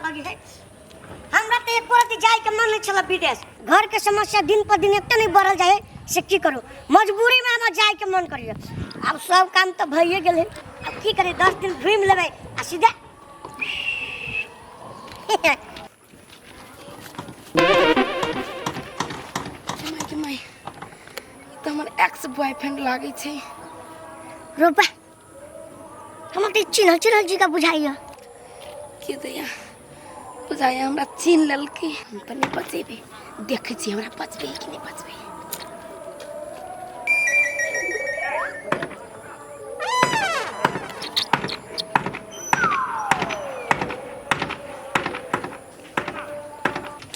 लगे है। हमरा तऽ एको रत्ती जाइके मन नहि छलै विदेश। घरके समस्या दिन पर दिन एते नहि बढ़ल जाइ है से की करू, मजबूरीमे हमरा जाइके मन करैए। आब सब काम तऽ भइए गेलै, आब की करी, 10 दिन घुमि लेबै आ सीधा। माय माय, ई तऽ हमर एक्स बॉयफ्रेंड लागै छै। रोपा, हमरा तऽ चिन्हल चिन्हल जी का बुझाइया। के दैया बुझाइया हमरा चिन्ह लेलकै। हम तऽ नहि बचेबै, देखै छी हमरा बचबै कि नहि बचबै।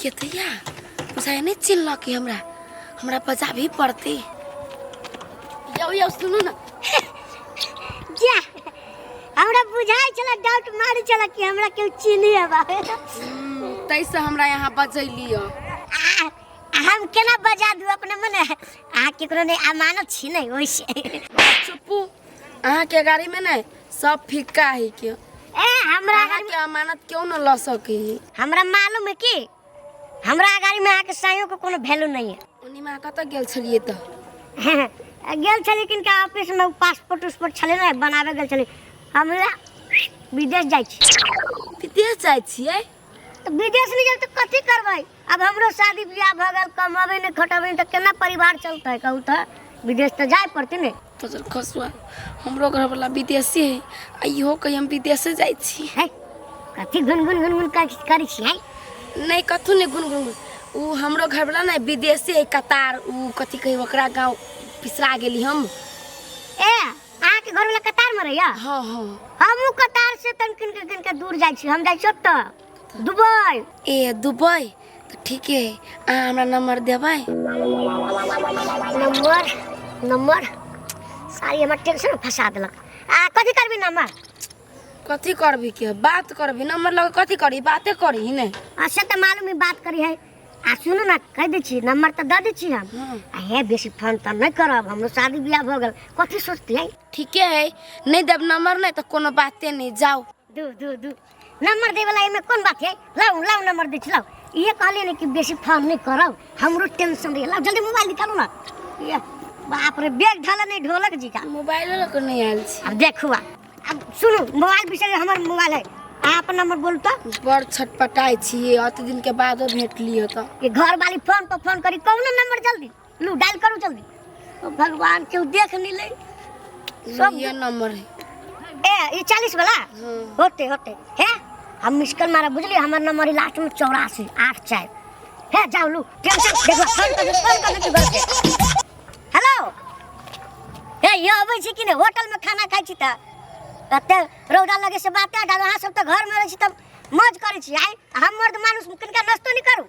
के दैया बुझाइया नहि चिन्हलकै हमरा, हमरा बजाबही पड़तै। यौ यौ सुनू ने। जा, हमरा बुझाइ छला, डाउट मारै छला कि हमरा केओ चिन्ही हबा। ताहिसँ हमरा यहाँ बजैली। हम केना बजा दू अपने मने? अहाँ केकरो नहि अमानत छी नहि ओइसे। चुप्पू, अहाँके गाड़ीमे ने सब फिक्का है के। ए हमरा अहाँके अमानत क्यों न लऽ सकै है? हमरा मालूम है कि हमरा गाड़ी में अहाँके साइयों के कोनो वैल्यू नहीं है। ओनीमे अहाँ कतऽ गेल छलियै तऽ? गेल छली किनका ऑफिस में, पासपोर्ट उसपोर्ट छलै ने, बनाबे गेल छली। हमरा विदेश जाइ छी। विदेश जाइ छियै? तऽ विदेश नहि जायब तऽ कथी करबै? आब हमरो शादी बियाह भऽ गेल, कमबै नहि खटबै नहि तऽ केना परिवार चलतै कहू? तऽ विदेश तऽ जाय पड़तै ने। तो खसुआ, हमरो घरवला विदेशी है आ इहो कही हम विदेशे जाइ छी। है, कथी गुन गुन गुन गुन करै छी है? नहि, कथू नहि गुन गुन। उ हमरो घरवला ने विदेशी है, कतार उ कथी कही ओकरा गाँव, पिसरा गेली हम। ए अहाँके घरवला कतार में रहैया? हाँ हाँ। हमहूँ कतार से तन किन के किन के दूर जाइ छी, हम जाइ छी ओतऽ दुबई। ए दुबई तऽ ठीके है। अहाँ हमरा नंबर देबै? नंबर नंबर सारी हमर टेंशन में फंसा देलक। आ कथी करबी नंबर? कथी करबी के बात करबी नंबर लगे, कथी करी, बाते करी ने। अच्छा तऽ मालूम है बात करी है। आ सुनू ने, कहि दै छी नंबर तऽ दऽ दै छी हम। आ हे बेसी फोन तऽ नहि करब, हमरो शादी बियाह भऽ गेल, कथी सोचतियै? ठीके है, नहि देब नंबर नहि तऽ कोनो बाते नहि, जाउ। दू दू दू नंबर दै वाला एहिमे कोन बात है? लाउ लाउ, नंबर दै छी, लाउ। इहे कहलियै ने कि बेसी फोन नहि करब, हमरो टेंशन रहै। लाउ जल्दी मोबाइल निकालू ना। ये बाप रे, बैग ढाला नहीं ढोलक जी का। मोबाइल लऽ कऽ नहि आयल छी। अब देखू, अब सुनू, मोबाइल बिसरि हमर मोबाइल है, अहाँ अपन नंबर बोलू तऽ। बड़ छटपटाइ छियै, अत दिन के बादो भेटलियै तऽ। ये घर वाली फोन पर फोन करी, कहू ना नंबर जल्दी, लू डायल करू जल्दी। ओ भगवान, केओ देख नहीं ले सब। ये नंबर है। ए ये 40 वाला? हाँ। होते होते है, हम मिसकल मारा बुझलिए, हमर नंबर है लास्ट में 84 8 4 है। जाओ लू, टेंशन देखो, फोन कर फोन कर दे घर के। हेलो, हे यो अबै छी कि नहि? होटल में खाना खाइ छी तऽ एते रौदा लगे से बाते डालो। अहाँ सब तऽ घर में रहै छी तऽ मौज करै छी, आइ हम मर्द मानुस किनका नाश्तो नहि करू?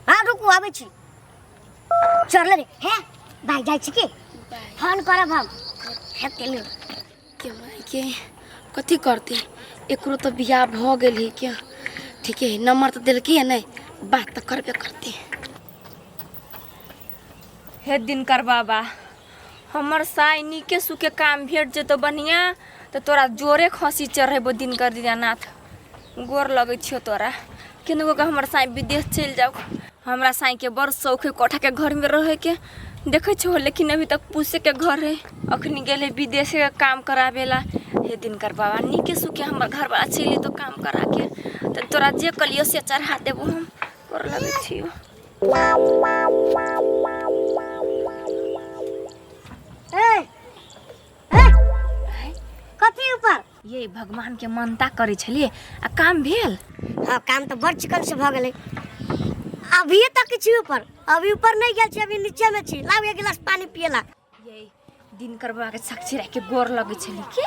हाँ रुकू, आबै छी। चढ़ले रे हे भाई, जाइ छी की फोन करब हम। हे तेलू के माय के, कथी करतै? एकरो तऽ बियाह भऽ गेल है क्या? ठीके है, नंबर तऽ देलकै है नहि, बात तऽ करबे करतै। हे दिनकर बाबा, हमर साई नीके सुखे काम भेट जेतो बढ़िया तऽ तोरा जोरे खसी चढ़ेबो। दिनकर दीनानाथ, गोर लगै छियौ तोरा। केनाहु कऽ हमर साई विदेश चलि जाउ। हमरा साईके बड़ शौक है कोठाके घरमे रहैके, देखै छहो, लेकिन अभी तक पूसेके घर है, अखनी गेलै विदेशे काम कराबेला। हे दिनकर बाबा, नीके सुखे हमर घरवाला चलि एतौ काम कराके तऽ तोरा जे कहलियौ से चढ़ा देबो हम। गोर लगै छियौ। ए ए कथी ऊपर? ये भगवान के मानता करै छलियै। आ काम भेल? हाँ, काम तऽ बड़ चिकन से भऽ गेलै। अभिये तक छी ऊपर, अभी ऊपर नहीं गेल छी, अभी नीचे में छी। लाउ एक गिलास पानी पियला। ये दिनकर बाबा के साक्षी राखि के गोर लगै छली के।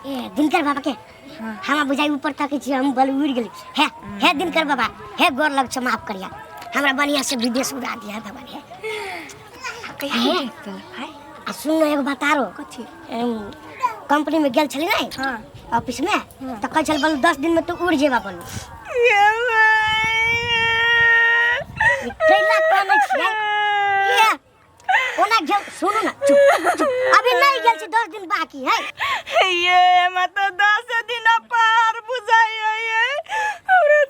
ए दिनकर बाबा के? हमरा बुझाइ ऊपर तक छी, हम बल उड़ गेली। हे हे दिनकर बाबा, हे गोर लग छ, माफ करिया, हमरा बढ़िया से विदेश उड़ा दिया भगवान। हे हे आ सुन न, एगो बतारो। कथी? कंपनी में गेल छली नहीं? हाँ। ऑफिस में तऽ कहै छल बोलू 10 दिन में तू उड़ जेबा। बोलू कैला कानै छियै? ये ओना गेल, सुनू ना, चुप चुप, अभी नहीं गेल छी, 10 दिन बाकी है। ये हमरा तऽ 10 दिन पार बुझाइए, ये हमरा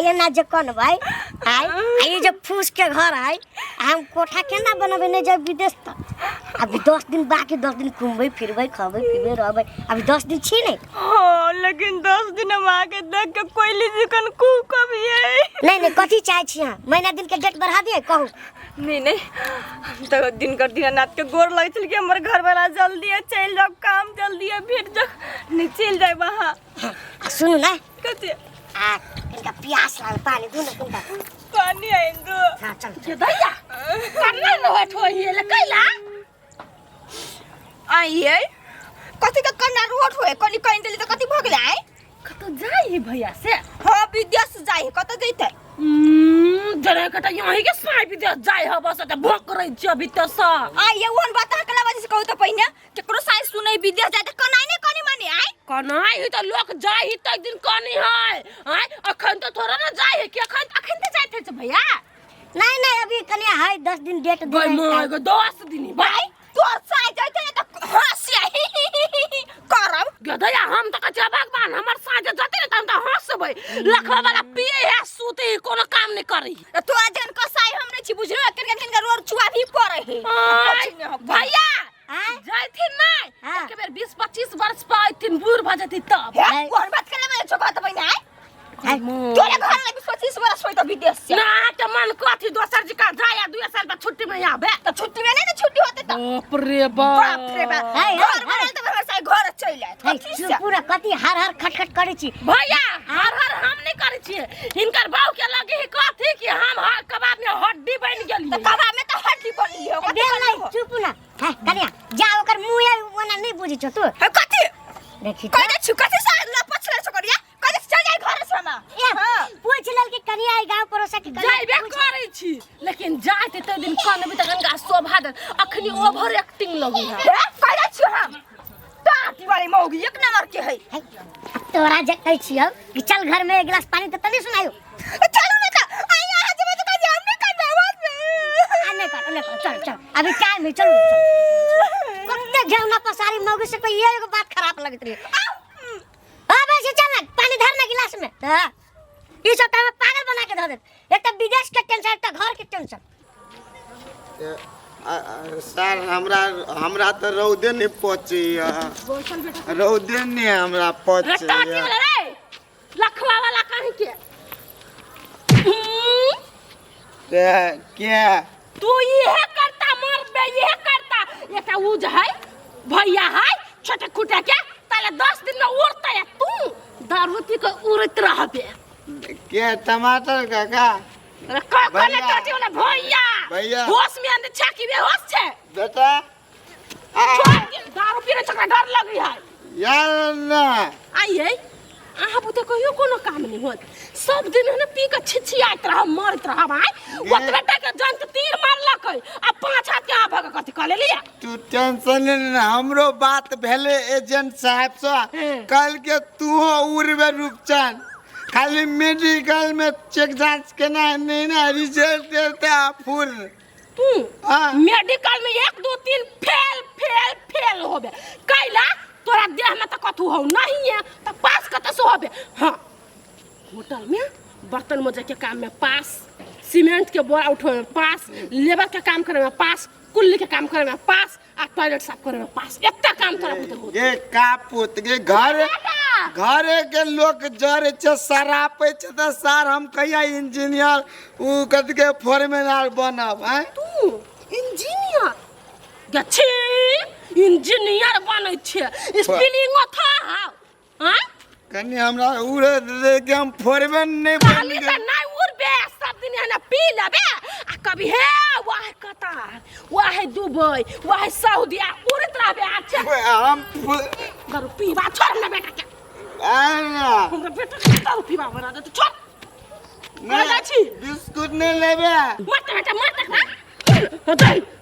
एना जे कनबै आइ आ ई जे फूस के घर है आ हम कोठा केना बनबै नहि जाय विदेश तक। अभी 10 दिन बाकी, 10 दिन घूमबै फिरबै, खबै पीबै, रहबै। अभी 10 दिन छी नहीं। हाँ, लेकिन 10 दिन हम आके देख के कोयली चिकन खूब कभी है। नहीं नहीं, कथी चाहे छी अहाँ? महीना दिन के डेट बढ़ा दिए, कहू। नहीं नहीं, हम तो दिनकर दीनानाथ के गोर लगे छल कि हमर घर वाला जल्दी चलि जाओ, काम जल्दी भेट जाओ, नहीं चलि जाए वहाँ। आ सुनू ना। कथी? आ इनका प्यास लागल, पानी दू ना इनका। पानी आइन दो। हाँ, चल चल। दैया कन्ना रोहट होइए ले कैला। आइए, कथी के कन्ना रोट होए? कनी कहीं देली तऽ कथी भऽ गेलै आइ? कतौ जाइ है भैया से? हाँ, विदेश जाइ है, कतऽ जैतै? जरा कटा यहीं के साई विदेश जाइ है, बस त भोक रही छ भीतर से। आइए, ओहन बात अहाँ कला बाजी से कहू तऽ पहिने केकरो साइ सुनै विदेश जाइ तऽ कनाइ नहि कनी मानी आइ। कनाइ है तऽ लोक जाइ है तऽ एक दिन कनी है आइ। अखन तऽ थोड़ा ना जाइ है कि अखन अखन तऽ जाइत है से भैया। नहीं नहीं, अभी कनिया है, 10 दिन डेट दे। गई माय गो, 10 दिन भाई। तोर साइ जैतै ने तऽ हँसी करब। गधैया, हम तऽ कहै छियै भगवान हमर साँझ जते ने तऽ हम तऽ हँसबै। लखवा वाला पिए है, सुते है, कोनो काम नहीं करी। तऽ तोरा जहन कसाई हम नहि छी, बुझलो? केन केन केन रोड चुआ भी पड़े है। आय, भैया आय? जाइथिन नहि? हाँ। एक बेर 20-25 वर्ष पर अयथिन, बूढ़ भऽ जेथिन तब। हे, ओहन बात करे में छोकरा तऽ पहिने आइ आय। तोरे घर में 20-25 वर्ष होई तऽ विदेश से ना अहाँके मन कथी दोसर जी का जाय आ 2 साल पर छुट्टी में आबे। तऽ छुट्टी में नहि ने छुट्टी होते तऽ। बाप रे बाप। बाप रे बाप। है, है, घर है। बनल तऽ हमर साइ घर चलि आयत। है, कथी से? चुप पूरा, कथी हर हर खट खट करै छी? भैया, हर हर हम नहीं करै छियै, हिनकर बाऊ के लगे है कथी कि हम हर कबाब में हड्डी बनि तऽ गेलियै। कबाब में तऽ हड्डी बनी है, कथी देल बनी नहीं हो? चुप ना है कनिया, जा ओकर मुंह है ओना नहीं बुझै छौ तू। हे, कथी? देखी कह दे छु, कथी से लपछ ले छोकरिया? कह दे चल जाय घर से हम। ए, हाँ। पूछ लेल कि कनिया आई गांव पड़ोसा के कनिया। जाइबे करै छी, लेकिन जाइत ते दिन कनबी तऽ गंगा शोभा दे, अखनी ओवर एक्टिंग लगी है। हे, कह दे छु हम टाटी वाली मौगी एक नंबर के है। है, अब तोरा जे कहै छियौ कि चल घर में एक गिलास पानी तऽ तनी सुनायो। चलू ने तऽ आई, अहाँ जेबै तऽ कह हम नहि करबै आवाज में। आ नहीं कर, नहीं कर, चल चल, अभी टाइम है, चलू चल। कते घेवना पसारी मौगी से कोई एगो बात खराब लगत रही। अब ऐसे चल ना, पानी धर ना गिलास में। हाँ, ई सब टाइम पागल बना के धर देत। एक तो विदेश के टेंशन, एक तो घर के टेंशन। सर, हमरा हमरा तऽ रौदे नहि पचैया, रौदे नहि हमरा रे पचैया। टाटी वाला रे, लखवा वाला कहीं के के? तू इहे करता मरबे, इहे करता। एकटा उ जे है भैया है छोटे खुटे के, ताले 10 दिन में उड़ते है, तू दारू पी के उड़ैत रहबे। के, टमाटर काका? अरे कोने? भैया। टोटी वाला भैया। भैया। होश में आने छे कि बेहोश छे? बेटा। छोड़ दे, दारू पीने छकरा डर लगी है। यार ना। आइए, अहाँ बुते कहियो कोनो काम नहीं होत, सब दिन है ना पी के छिछियाइत रह, मरत रह भाई। ओतबे टा के जंत तीर मारलक आ पांच हाथ के अहाँ भग कथी कऽ लेलियै? तू टेंशन ले ना, हमरो बात भेले एजेंट साहब से। कल के तू उड़बे रूपचंद, खाली मेडिकल में चेक जांच केना नहीं ना, रिजल्ट देता फुर। तू हाँ। मेडिकल में एक दो तीन फेल फेल फेल होबे कैला, तोरा देह में तो कथू हो नहीं है तो पास कत से होबे? हाँ, होटल में बर्तन मजे के काम में पास, सीमेंट के बोरा उठवे में पास, लेबर के काम करे में पास, कुल्ली के काम करे में पास आ टॉयलेट साफ करे में पास। एत्ता काम तोरा बुते होत। गे कापुत गे, घर घरे के लोक जरे छै, सरापै छै, तऽ सर हम कहिया इंजीनियर उ कथी के फोरमैन आर बनब आँय? तू इंजीनियर गछी, इंजीनियर बनै छै, स्पेलिंगो था हाँ। कनि हमरा उड़े दे के हम फोरमैन नहीं बन कहली गेल। तऽ नहि उड़बे, सब दिन एना पी लेबे आ कभी हे वाह कतार, वाह दुबई, वाह सऊदी आ उड़ैत रहबे। अच्छा। हम दारू पीबा छोड़ हमरा बेटा के। आय ना। हमरा बेटा के दारू पीबा बना दे, छोड़। नहि, जाइ छी। बिस्कुट नहि लेबे? मत बेटा, मत ना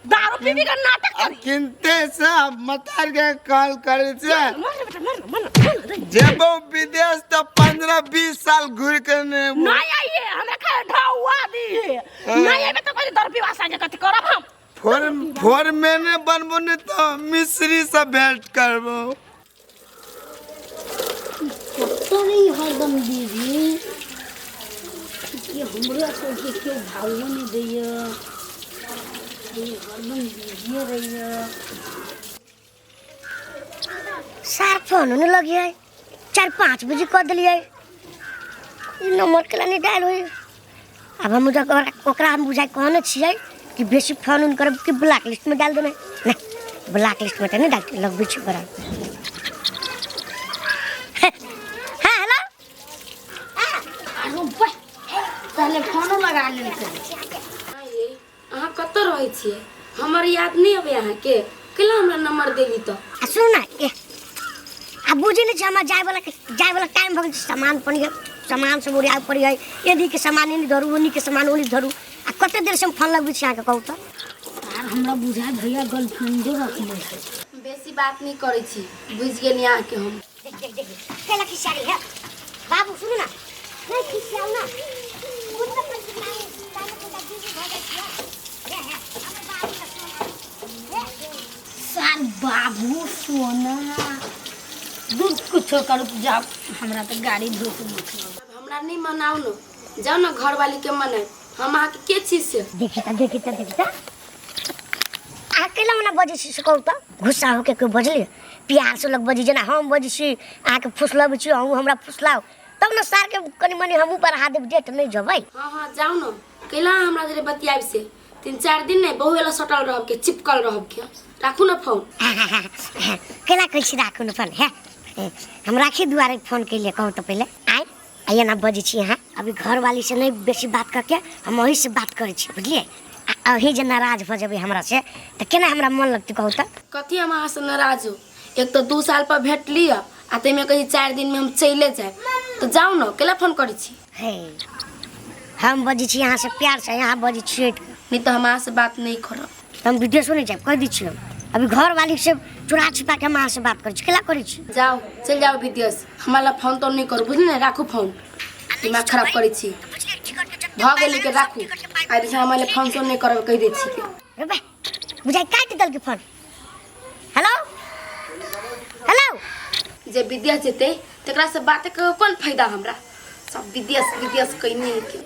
दारू पीबी के नाटक आ करी। किनते से मतार के कॉल करे छै। मर बेटा, मर मर मर। जेबो विदेश तऽ 15-20 साल घुरि के नहि एबो। नहीं आइए, हमरा खा ढौआ दी है। नहीं आइबे तो कोई दारू पीबा संगे कथी करब हम? फोरमैने बनबो, नहि तऽ मिस्त्री से भेंट करबो। कतऽ नहीं हरदम दीदी। कि हमरो सबके केओ भावो नहि दैए, हरदम बिजिए रहैए। सार फोन नहि लगिए, 4-5 बजे कऽ देलियै, ई नंबर केला नहि डायल होइए। आब हम ओकरा हम बुझाइ कहने छियै कि बेसी फोन उन करब कि ब्लैक लिस्ट में डाल देना। नहीं, ब्लैक लिस्ट में तो नहीं डालते, लगबै छी ओकरा। हाँ हेलो, आरो बा, पहले फोनो लगा लेलकै। अहाँ कतऽ रहै छियै? हमर याद नहि अबै अहाँके? केला हमरा नंबर देली तऽ? आ सुन ना, ए आ बुझै नहि छै, हमरा जायवला टाइम भऽ गेल छै। सामान पड़ी है, सामान सब ओरियाए पड़ी है, एनी के सामान एनी धरू, ओनी के सामान ओनी धरू। आ कते देर से हम फोन लगबै छी अहाँके, कहू तऽ? आर हमरा बुझाय भैया गर्लफ्रेंडो रखने है। बेसी बात नहि करै छी, बुझि गेली अहाँके हम। देख देख देख, केला खिसियारी है बाबू, सुनू ना, नहीं खिसियाउ ना। सार बाबू सोना दूध कुछो करू, जाओ, हमरा तऽ गाड़ी धो के मतलब। अब हमरा नहि मनाउ ने, जाउ ने घरवाली के मनाय। हम अहाँके के छी से? देखी तऽ, देखी तऽ, देखी तऽ, अहाँ कैला मना बजै छी से कहू तऽ? गुस्सा होके कोइ बजली? प्यार से लोग बजै, जेना हम बजै छी, अहाँके फुसलबै छी, अहूँ हमरा फुसलाउ तब ने सारके कनि मनि हमहूँ बढ़ा देब, डेट नहि जेबै। हाँ हाँ, जाउ ने। कैला अहाँ हमरा जरे बतियाबि से? 3-4 दिन नहि बहु एला सटल रहब के चिपकल रहब के। राखू ने फोन। केना कहै छी राखू ने फोन? हे, हम राखी दुआरे फोन केलियै, कहू तऽ पहिले। आइ आइए ना बजै छी अहाँ, अभी घरवाली से नहि बेसी बात करके हम अही से बात करै छी, बुझलियै? आ अही जे नाराज भऽ जेबै हमरा से तऽ केना हमरा मन लगतै, कहू तऽ? कथी हम अहाँसँ नाराज हो? एक तऽ 2 साल पर भेटली आ ताहिमे कहै 4 दिनमे हम चलि जायब, तऽ जाउ ने, कैला फोन करै छी? हे, हम बजै छी अहाँ से प्यार से, अहाँ बजै छी हटि कऽ। नहि तऽ हम अहाँसँ बात नहि करब। तऽ हम विदेशो नहि जायब, कहि दै छी हम। अभी घरवाली से चुरा छिपा के हम अहाँ से बात करै छी, केला करै छी? जाउ, चलि जाउ विदेश, हमरा लग फोन तोन नहि करू, बुझली ने? राखू फोन, दिमाग खराब करै छी। भऽ गेलै के राखू, आइ देखियौ हमरा लग फोन तोन नहि करब, कहि दै छी। रे बा, बुझाइ काटि देलकै फोन। हेलो हेलो, जे विदेश जेतै तकरासँ बात के कोन फायदा हमरा? सब विदेश विदेश कैने के।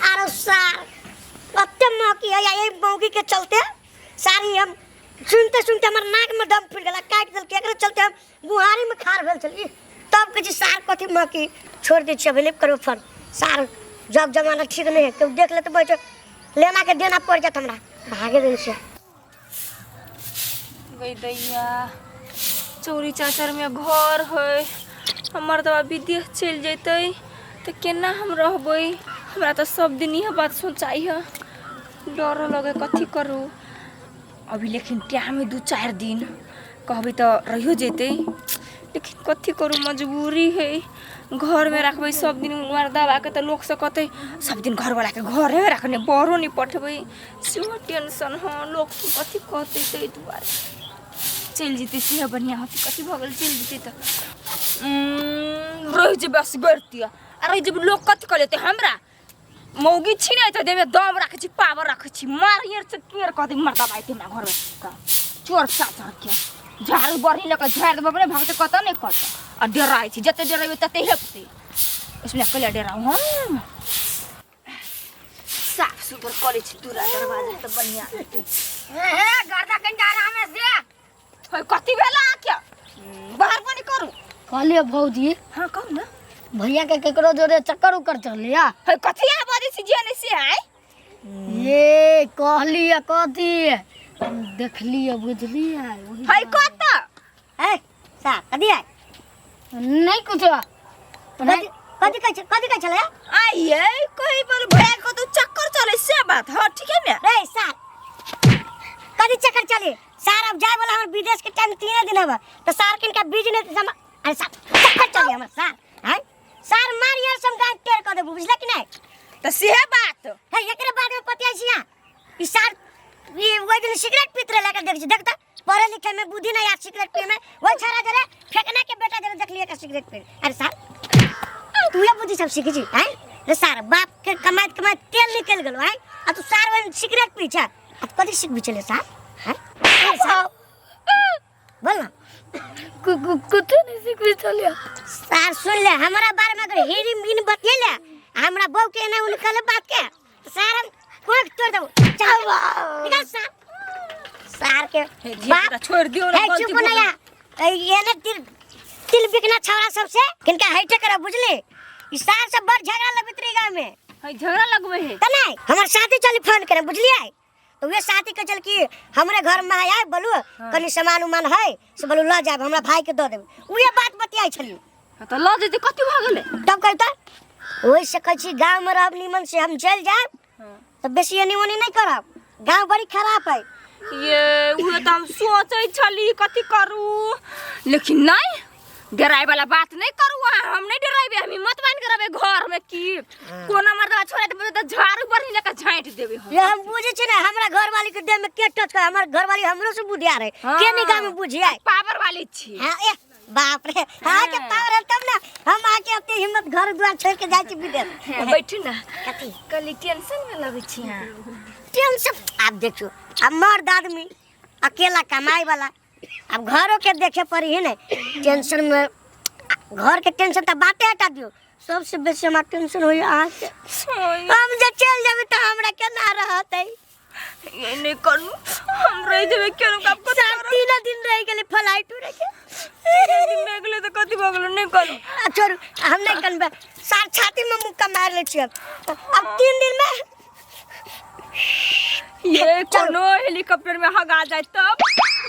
आरो सार कते मौकी है, यही मौकी के चलते सारी हम सुनते सुनते हमर नाक में दम फूटि गेला, काटि देलकै, एकरे चलते हम गुहारी में खार भेल छल। तब कहै छी सार कथी मौकी, छोड़ि दै छियै, अभी नहि करबै फोन। सार जब जमाना ठीक नहीं है, केओ देख लेते बैठ लेना के देना पड़ जात, हमरा भागे देने छियै। गई दैया, चौरी चाचर में घर है, हमर दवा विदेश चलि जैतै तऽ केना हम रहबै? हमरा तऽ सब दिन इएह बात सोचाइ है, डरो लगे, कथी करू अभी? लेकिन टाइम है 2-4 दिन, कहबै तऽ रहियो जैतै, लेकिन कथी करू, मजबूरी है। घरमे रखबै सब दिन मर्दबाके तऽ लोक सब कहतै सब दिन घरवलाके घरेमे रखने, बाहरो नहि पठबै, सेहो टेंशन। हँ, लोक सब कथी कहतै, ताहि दुआरे चलि जेतै सेहे बढ़िआँ होतै। कथी भऽ गेल चलि जेतै तऽ? रहि जेबै असगरती आ रहि जेबै, लोक कथी कहलेतै हमरा? मौगी छी ने तऽ देहमे दम राखै छी, पावर राखै छी, मार से केर कहतै मर्दबा अयतै हमरा घरमे तऽ चोर चाचर के झाड़ू बढ़ी लऽ कऽ झाड़ि देबै, अपने भगतै कतऽ नहि कतऽ। आ डराइ छी, जते डरेबै तते हेपतै, इसलिए कैला डराउ? हम साफ सुथर करै छी दूरा दरवाजा तऽ बढ़िआँ हेतै। हे गर्दा कनिटा आरामे से हे, कथी भेल अहाँके? बाहर पानी करू। कहलियै भौजी। हाँ, कहू ने। भैया के केकरो जोरे चक्कर उक्कर चलिया? हे, कथी अहाँ बजै छी जे नहि से आइ? ये कहलियै कथी, हम देखलियै, बुझलियै ओही। हे, कतऽ? ए सार कथी है? नहीं कुछो। कथी कथी कहै छै, कथी कहै छलै? आइए कहीं पर भैया को तो चक्कर चले से बात। हाँ, ठीक है ने। रे सार, कथी चक्कर चले? सार अब जाए वाला हमर विदेश के टाइम 3 दिन हब तो सार किनका बिजनेस सम। अरे सार, चक्कर चले हमर सार हैं? सार मार यार, सम गाय टेर कर देबू, बुझला कि नहीं? तो सेहे बात है, एकरे बाद में पतियाई छी यहाँ। ई सार ई ओहि दिन सिगरेट पीत रहे लगा देख छी, देख त पढ़े लिखे में बुद्धि नहीं यार, सिगरेट पिए में वही छाड़ा जरे फेकना के बेटा जरे देख लिए का सिगरेट पी। अरे सार, तू ये बुद्धि सब सीखी छी हैं? रे सार, बाप के कमाइत कमाइत तेल निकल गेलो हैं, आ तू सार वही सिगरेट पी छा, आ तू कथी सीखबी चले सार हैं? अरे सार बोल ना। कुछो नहीं सिखबे चलिया। सार सुन ले, हमरा बारे में अगर हेरी मीन बतियले, हमरा बहू के ना उनकले बात के सार हम कोख तोड़ देबो। चल निकल सार, सार के बाप छोड़ दियो ना हे गलती चुप भऽ ना गेल। या ये ने तिल तिल बिकना छौड़ा सबसे किनका हेटे करब बुझली। ई सार सब बड़ झगड़ा लगबैत रही गाँव में। है झगड़ा लगबे है त नहीं हमर साथी चली फोन करे बुझलियै, तो वे साथी के चल कि हमरे घर में आय बोलू कनी सामान उमान है से बोलू ल जाब हमरा भाई के दऽ देब, उहे बात बतियाइ छली। हाँ, तो लऽ जेतै कथी भऽ गेलै? तब कहू तऽ ओहि से कहै छी गाँव में रहब निमन से, हम चलि जायब तऽ बेसी एनी ओनी नहीं करब, गाँव बड़ी खराब है। ये उहे तऽ हम सोचै छली कथी करू, लेकिन नहीं डराय वाला बात नहीं करू अहाँ, हम नहीं डराइबे, हम हिम्मत बान्हि के रहबै घर में की कोनो मर्दवा छोड़े तऽ झाड़ू बढ़ी लेके झाँटि देबै हम। ये हम बुझै छी ना हमरा घरवाली के देह में के टच कर, हमर घरवाली हमरो से बुधियार है, के नहीं गाँव में बुझियाय? पावर वाली छी। हाँ, ए, बाप रे, हाँ के पावर है तब ना हम आके अपने हिम्मत घर द्वार छोड़ के जाय छी विदेश। हाँ, बैठू ना। कथी? कहली टेंशन में लगै छी अहाँ। टेंशन आब देखियो, अब मर्द आदमी अकेला कमाए वाला, अब घरों के देखे पड़ी है ना, टेंशन में घर के टेंशन तो बातें हटा दियो, सबसे बेसी हमरा टेंशन होई अहाँ के। हम जे चल जाबे तो हमरा के ना रहतै। ये नहीं करू, हम रह जेबै केनो काम कथी सात करब? तीन दिन रह गेलै फ्लाइट उड़े के। तीन दिन रह गेलै तऽ कथी भऽ गेलै? नहीं करू। आ छोड़ू, हम नहीं कनबै, सार छाती में मुक्का मार लै छियै अब 3 दिन में। ये कोनो हेलीकॉप्टर में हगा जाए तब?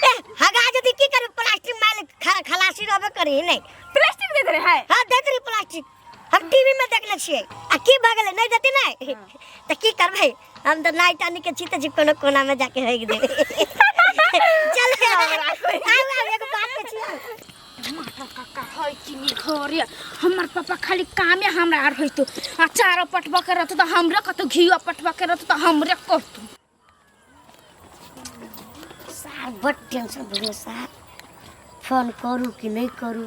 ए, हगा जदी की करबै? प्लास्टिक माल खलासी रहबे करी नहीं। प्लास्टिक दे दे है? हां दे दे प्लास्टिक, हम टीवी में देखले छियै। आ की भऽ गेलै? नहीं देती नहीं तऽ की करबै? हम तऽ नाइट आनी के छी तऽ जी कोनो कोना में जाके हेग देबै। चल आउ आउ एगो बात के छी। टमाटर काका है कि नहीं घरे? हमर पापा खाली कामे हमरा आर होइतो, आ चारो पटबा के रहतो तऽ हमरे कहतो, घियो पटबा के रहतो तऽ हमरे कहतो। सार बड़ टेंशन भऽ गेलै सार, फोन करू कि नहीं करू?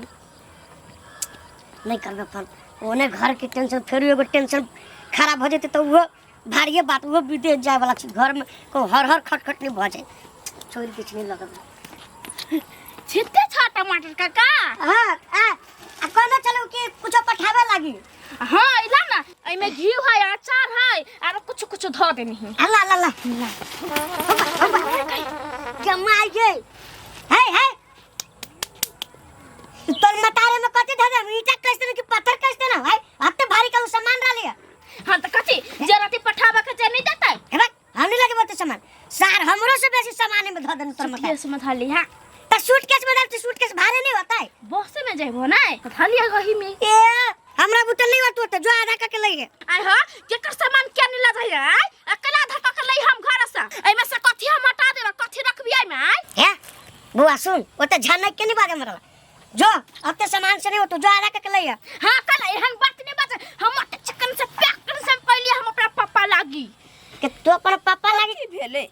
नहीं करबै फोन, ओने घर के टेंशन, फेरो एगो टेंशन खराब भऽ जेतै तऽ ओहो भारिये बात, ओहो विदेश जाय वाला छै, घर में कहूँ हर हर खटखट नहीं भऽ जाए, छोड़ि किछु नहीं लगबै। छिते छ टमाटर काका? हाँ, आ, आ कहने चलू कि कुछो पठाबे लागी। हाँ इला ना, एहिमे घी है, अचार है, आरो कुछ कुछ धऽ देनी है। अल्लाह अल्लाह अल्लाह। कमाई गे। हे हे। तोर मतारे में कथी धऽ देब? ईटा कस देना कि पत्थर कस देना? है, अब भारी का सामान रहली है। हाँ तो कथी? जरा पठाबा के जे नहीं देतै? हे बा, हम नहीं लगे बोलते सामान। सार हमरो से बेसी सामान में धऽ देन तोर मतारे। सूटकेस में धऽ ली। हाँ। त सूटकेस में धऽ सूटकेस भारे नहीं होता है। बस में जाइबो ना, धऽ लिया गही में। ए, हमरा बुतल नहीं होत, जो आधा का के लई है। आय हां, केकर सामान के नहीं लऽ जाय? आय अकेला धक्का के लई हम घर से, एमे से कथी हम हटा देब, कथी रखबी एमे? आय हे बुआ सुन, ओते झनक के नहीं बाजे हमरा, जो अते सामान से नहीं होतो, जो आधा का के लई है। हां कल एहन बात नहीं बाजे, हम ओते चिकन से पैक कर से पहले हम अपना पापा लागी। के तो अपन पापा लागी की भेलै?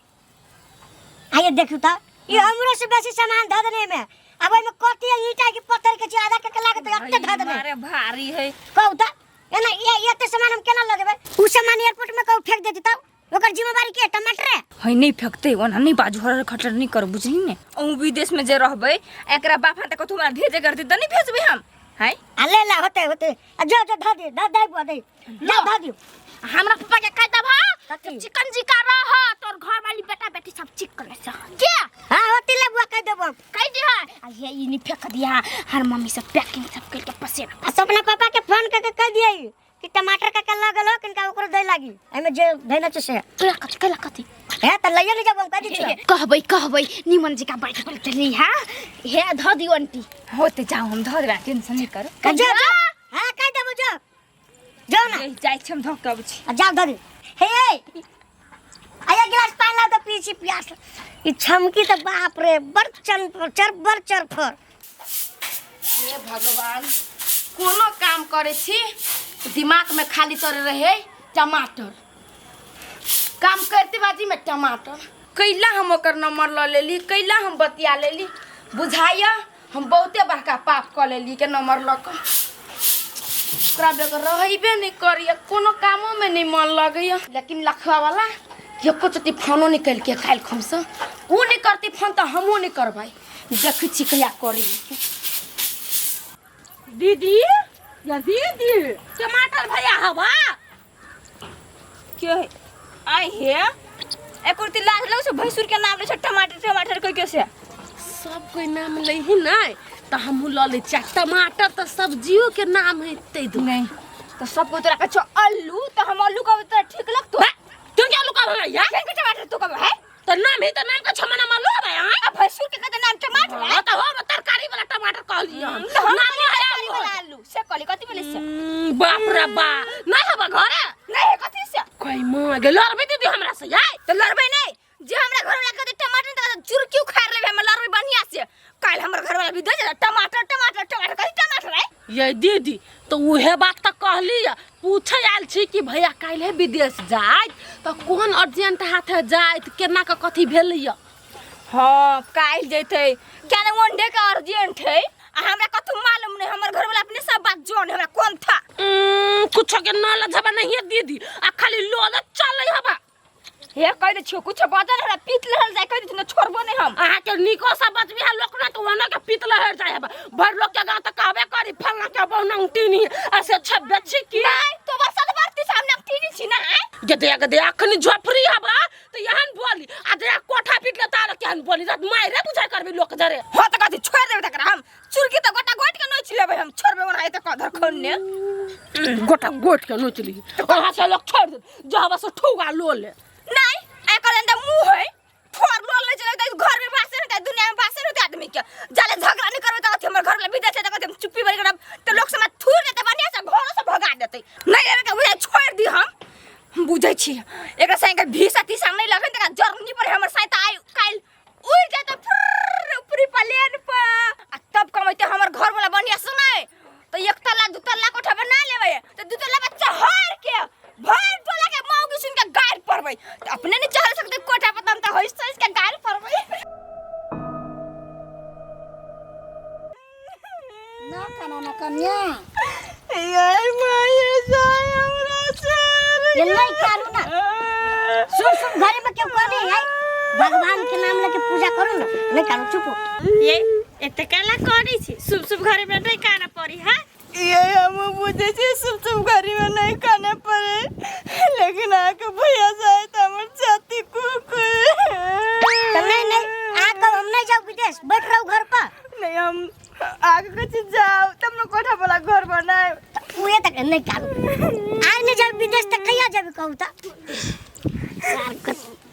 आइए देखू त ई हमरो से बेसी सामान धऽ देने में, अब एमे कथी है? ईटा के पत्थर के छै, आधा के के लागत अते धऽ देने। मारे भारी है। कहू त एना ये एते सामान हम केना लऽ जेबै? उ सामान एयरपोर्ट में कहू फेंक देती तब ओकर जिम्मेवारी के? टमाटर है? है नहीं फेंकते, ओना नहीं बाजू, हर खटर नहीं कर, बुझली ने? अहूँ विदेश में जे रहबै, एकरा बाप हाथ कथू हमरा भेजे करते त नहीं भेजबै हम। है आ ले ला होते होते, आ जो जो धऽ दे, धऽ दे बुआ दे, जा धऽ दियो। हमरा पापा के कह देब हां, कथी? चिकन जी का रह, तोर घर वाली बेटा बेटी सब चिकन से के। हां होती ले बुआ कह देबो हम। कह दी हां, आ ये ई नहीं फेंक दिया, हर मम्मी सब पैकिंग सब करके पसेना। आ अपना पापा के फोन करके कह दिए कि टमाटर का कल्ला गलो किनका ओकरो दे लागी, एमे जे धैना छै से। कला कथी, कला कथी? हे त लइए ले जाबो हम कह दी छियै। कहबै कहबै निमन जी का बैठ पर चली। हां हे धऽ दियो आंटी। होते जाओ हम धऽ देबै, टेंशन नहीं करो। जो जो हां कह देबो, जो जो ना। ये जाइ छी हम धऽ के अबै छी। आ जाओ धऽ दे। हे आया गिलास पानी लाओ तो पी छी प्यास। ई छमकी त बाप रे बड़ चन चर बड़ चरफर। हे भगवान, कोनो काम करे छी दिमाग में खाली तोरे रहे टमाटर, काम करते बाजी में टमाटर। कैला हम ओकर नंबर ल लेली, कैला हम बतिया लेली, बुझाइया हम बहुते बड़का पाप क लेली के नंबर ल क। ओकरा बेगर रहबे नहीं करिए, कोनो कामो में नहीं मन लगैया। लेकिन लखवा वाला एको चोटी फोनो नहीं कलकै काल्हि खमसँ ओ नहि करतै फोन तऽ हमहूँ नहि करबै। देखै छी कहिया करै। दीदी या दीदी, टमाटर भैया हवा के है आइ हे, एको रत्ती लाज लगै छौ? भैंसुर के नाम लै छौ टमाटर टमाटर कहि के से। सब कोई नाम लैही नहि तऽ हमहूँ लऽ लै छियै टमाटर, तऽ सब्जियो के नाम है ताहि दुआरे। नहीं तऽ सब कोई तोरा कहै छौ अल्लू, तऽ हम अल्लू कहबै तोरा ठीक लगतौ? तू क्या आलू कहबै भैया? केहन के टमाटर तू कहबै है? तऽ नाम है तऽ नाम के छमना मालूम है आँय? आ भैंसुर के कहते नाम टमाटर है? हाँ, तऽ हम तरकारी वाला टमाटर कहलियै हम। तऽ हम नाम कहली है तरकारी आलू। वाला आलू से कहली, कथी बोलै से? बाप रे बा, नहीं हवा घरे? नहीं है, कथी से? कोई माँ गे, लड़बै दीदी हमरा से याय? तऽ लड़बै नहीं, जे हमरा घर वाला कहते टमाटर तऽ चुरकी उखाड़ लेबै हम, लड़बै बढ़िया से। काल्हि हमर घर वाला भी दे जा टमाटर टमाटर टमाटर, कथी टमाटर है? ये दीदी, तऽ उहे बात तऽ कहली, पूछे आयल छी कि भैया काल्हि विदेश जाइत तऽ कोन अर्जेंट हाथे जाइत, केना के कथी भेलैया? हाँ, काल्हि जैतै क्या ने वनडे के अर्जेंट है, आ हमरा कथू मालूम नहीं, हमर घर वाला अपने सब बात जान, हमरा कोन था। कुछो के न लजबा नहीं है दीदी, आ खाली लोल चलै हवा। हे कह दे छियो, कुछ बदल हमरा पीत लहर जाय, कह दे न छोड़बो नहीं हम। अहाँ के निको से बचबी है लोक ना, तो ओना के पीत लहर जाय हवा, भर लोग के गांव त कहबे करी फलना के बहुना उटीनी आ से छबे छी की। नहीं तो बस बरती सामने हम टीनी छी ना। गदे गदे, अखनी झोपड़ी हवा त यहन बोली, आ जे कोठा पीट ले तार केहन बोली, रात मारे बुझाय करबी लोक जरे। हो त कथी छोड़ देबे तकरा हम, चुरकी त गोटा गोट के नोच लेबै हम, छोड़बे ओना त कधर खोलने। गोटा गोट के नोच ली, अहाँ से लोग छोड़ दे जहवा से ठुगा लो ले। नहीं एकर अंदर मुंह है, फोड़ लोल ले चले त घर में बासे होता, दुनिया में बासे होता आदमी के, जाले झगड़ा नहीं करबे त कथी हमर घर वाला विदेश छै त कथी हम चुप्पी बन करब त लोक समाज थूर देते, बढ़िया से घरो से भगा देते। नहीं लेबे के बुझाय छोड़ दी हम बुझै छी, एकरा संगे भीसा तीसा नहीं लगन त जर्नी पर हमर साथ आइ काल्हि उड़ जाते फुर्र ऊपरी प्लेन पर, आ तब कमैते हमर घर वाला बढ़िया सुनाय तो एक तल्ला दू तल्ला कोठा बना लेबै, तो दू तल्ला बच्चा हर के भर टोला के मौगी सुन के गाड़ पड़बै, तो अपने नहीं चढ़ सकते कोठा पर, तम तो होइस होइस के गाड़ पड़बै। ना खाना ना कन्या। यार माये जाय हमरा से ये नहीं कानू ना, सुन सुन, घरे में क्यों करे है, भगवान के नाम लेके पूजा करो ना। नहीं कानू, चुप हो। ये एते काला करै छी, शुभ शुभ घरे में नहीं खाना पड़ी है? ये हम बुझे छी शुभ शुभ घरे में नहीं खाना पड़े, लेकिन आके भैया जाए तो हमर छाती कुकुर। तो नहीं नहीं, आ कब हम नहीं जाओ विदेश, बैठ रहो घर पर। नहीं हम आगे कुछ जाओ तब न कोठा वाला घर बनाए। उहे तक नहीं कानू, आज नहीं जाओ विदेश तक कहिया जाबे कहू त सार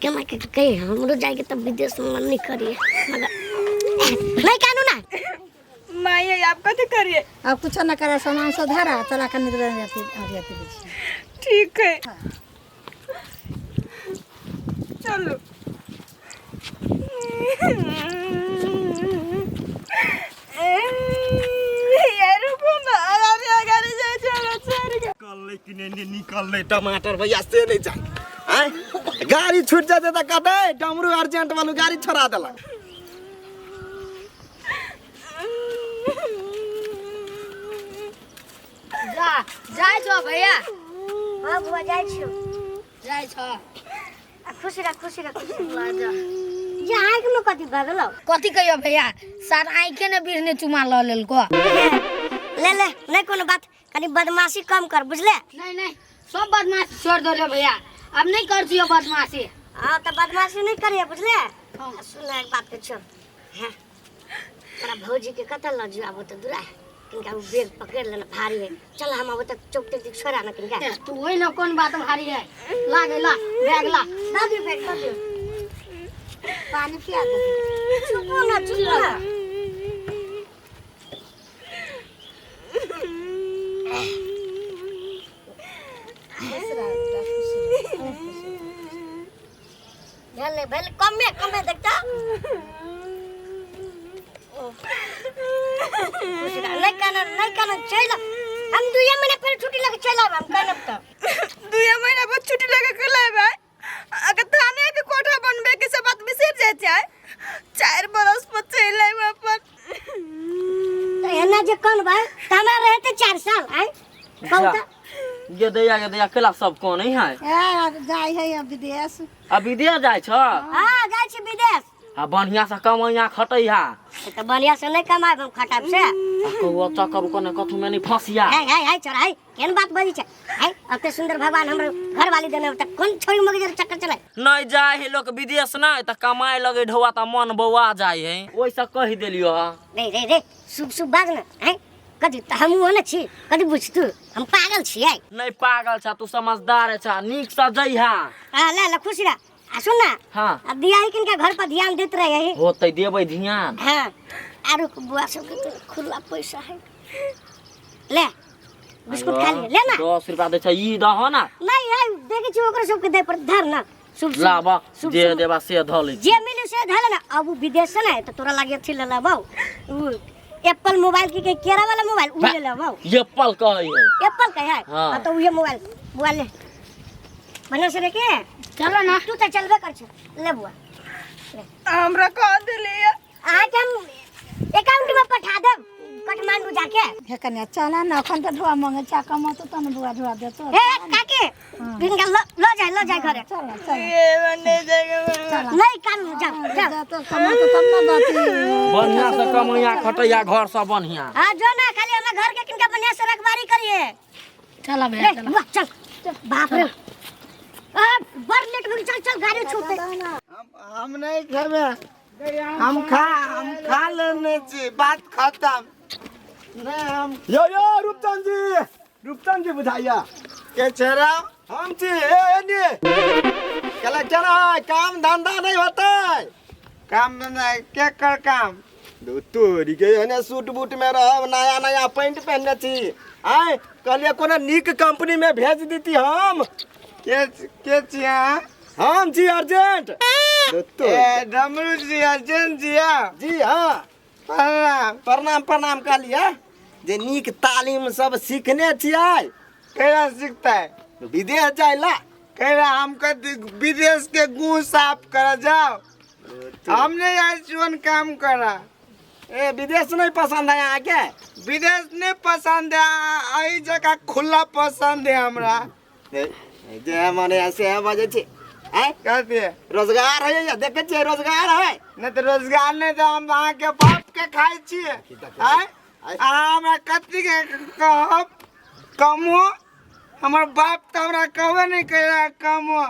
केना के कही हमरो जाए के तब विदेश में मन नहीं करिए, मगर नहीं कानू ना। माई आप कथी करिए? अब कुछ न करे, सामान सब धरा चला के निकल जाती जाती। ठीक है चलो। यार रुको ना, अगाडि अगाडि जाइ छी हमरा छोड़ के। निकललै कि नहि नहि निकललै टमाटर भैया से नहि जान, आँय गाड़ी छूट जेतै तऽ कहतै डमरू अर्जेंट वालू गाड़ी छोड़ा देलक। जा जाइ छौ भैया? हाँ बुआ जाइ छियौ। जाइ छौ? आ खुशी रह, खुशी रह, खुशी रह। जा जे आँखि में कथी भऽ गेलौ? कथी कहियो भैया, सर आँखे ने बिरने चुमा लऽ लेलको। ले ले, नहीं कोनो बात, कनी बदमाशी कम कर बुझले। नहीं नहीं, सब बदमाशी छोड़ दो भैया, अब नहीं कर छियो बदमाशी। हाँ तो बदमाशी नहीं करिए बुझले। सुन एक बात के छो, हाँ तोरा भौजी के कतऽ लऽ जियो आबो तऽ दूरा, किनका उ बैग पकड़ लेना भारी है, चल हम आबो तऽ चौक तक छोड़ा ना किनका। तू वही ना कोन बात भारी है, ला गे ला बैग ला। दऽ दियौ बैग, दऽ दियौ, पानी पिया दे। चुप हो ना, चुप हो ना। भेलै भेलै, कमे कमे देखता। नहीं कानब, नहीं कानब, चलि आब। हम दुइये महीना फेर छुट्टी लगे चलि आब, हम कानब तऽ। दुइये महीना पर छुट्टी लगे के लेबै, अगर थाने के कोठा बनबे के सब बात बिसरि जाइ छै, 4 बरस पर चलि आयब अपन। तऽ एना जे कनबै तऽ हमरा रहतै 4 साल, आँय कहू तऽ। गेदैया गेदैया केला सब कोन है? ए जाइ है अब विदेश। आ विदेश जाइ छ? हाँ जाइ छी विदेश। आ बढ़िया से कमैया खटैया। तो बढ़िया से नहीं कमाएब हम खटाब से। आ कौआ चक्कर उकर ने कथू में नहीं फंसिया। है है है छोरा है केहन बात बजै छै है? अते सुंदर भगवान हमर घर वाली देने त कोन छोरी मगजर चक्कर चले? नहीं जाय है लोग विदेश नहीं त कमाए लगे ढौआ त मन बौआ जाय है, ओइसा कहि देलियो हा। रे रे रे शुभ शुभ बाज न है कथी त हमहूँ ओने छी कथी बुझ तू हम पागल छियै? नहीं पागल छ तू, समझदार छ, नीक से जइहा। हां ले ले खुशी रह। आ सुन ना। हां आ दियाही किनका घर पर ध्यान देत रहे होतै देबै ध्यान। हां आरो बुआ सब के तो खुला पैसा है, ले बिस्कुट खा ले, ले ना। 10 रुपया दै छै ई दहो ना। नहीं है देखै छी ओकरो सबके दे पर धर ना। शुभ शुभ लाबा शुभ जे शुभ। देबा से धऽ लै जे मिले से धर ना। अब उ विदेश से ना तो तोरा लागे अथी ले लेबौ उ एप्पल मोबाइल की के केरा वाला मोबाइल उ ले लेबौ। एप्पल कहै है। एप्पल कहै है? हाँ। हाँ, तो उहे मोबाइल बुआ ले बना से के चलो ना तू तो चलबे कर छ ले बुआ हमरा कह देलिए। अहाँ के हम अकाउंट में पठा देब काठमांडू जाके। हे कन्या चला ना अखन तऽ ढोआ मंगे चा कमतो तब ने बुआ ढोआ देतो। हे काके बिनका ल जाय ल जाय घरे। चल चल नहीं कान जाओ जाओ जातो कमतो तब ने देती। बढ़िया से कमैया खटैया घर से बढ़िया। हां जो ना खाली हमरा घर के किनका बढ़िया से रखवारी करिए। चला भैया रे बुआ चल बाप रे आ बड़ लेट भेल चल चल गाड़ी छूटे। हम नहीं खेबे, हम खा लेने छी, बात खत्म। नहीं हम यो यो रूपचंद जी, रूपचंद जी बुझाइया के छेरा हम छी ए एनी कलेक्टर है, काम धंधा नहीं होता है। काम धंधा के कर काम तोरी के एने सूट बूट में रहब, नया नया पैंट पहनने छी। आय कहलिए कोनो नीक कंपनी में भेज देती हम। के छी अहाँ? हम छी अर्जेंट। ए डमरू जी अर्जेंट जी जी हाँ प्रणाम प्रणाम प्रणाम कहलिए जे नीक तालीम सब सीखने छियै। केना सीखता है? विदेश जाय ला। केना हम विदेश के गू साफ कर जाओ, हमने जीवन काम करा। ए विदेश नहीं पसंद है अहाँ के? विदेश नहीं पसंद है, एहि जगह खुला पसंद है हमरा। जे मने ऐसे बजै छी कथी रोजगार है या देखे छियै रोजगार है? नहीं तो रोजगार नहीं तो हम अहाँ के बाप के खाइ छियै। आँय अहाँ हमरा कथी के कहब कमो? हमर बाप तऽ हमरा कहबे नहीं करै कमो।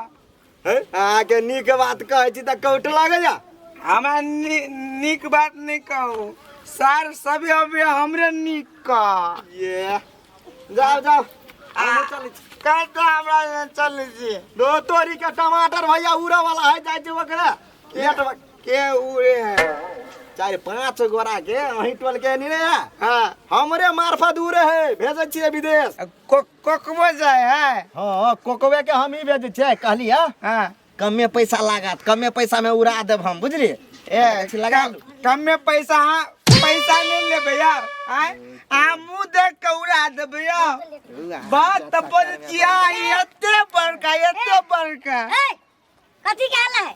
अहाँ के नीक बात कहै छी तऽ कौट लागैया? हमरा नीक बात नहीं कहू सर, सभी अभी हमरे नीक कह। ये जाओ जाओ कतऽ हमरा चलै छी? दो तोरी के टमाटर भैया उड़े वाला है, जाइ छी ओकरा के उड़े है? 4-5 गोरा के अहीं टोल के नहीं रे। हाँ हमरे मार्फत उड़े है, भेजै छियै विदेश। कोकबो जाय है? हाँ कोकबे के हम ही भेजै छियै। कहलियै हाँ कमे पैसा लागत, कमे पैसा में उड़ा देब हम, बुझलियै? ए लगा लू। कमे पैसा? हाँ पैसा नहीं लेबै यार। आँय अहाँ मुँह देख के उड़ा देबै यार। बात तऽ बजै छियै एते बड़का एते बड़का। कथी के हाल है?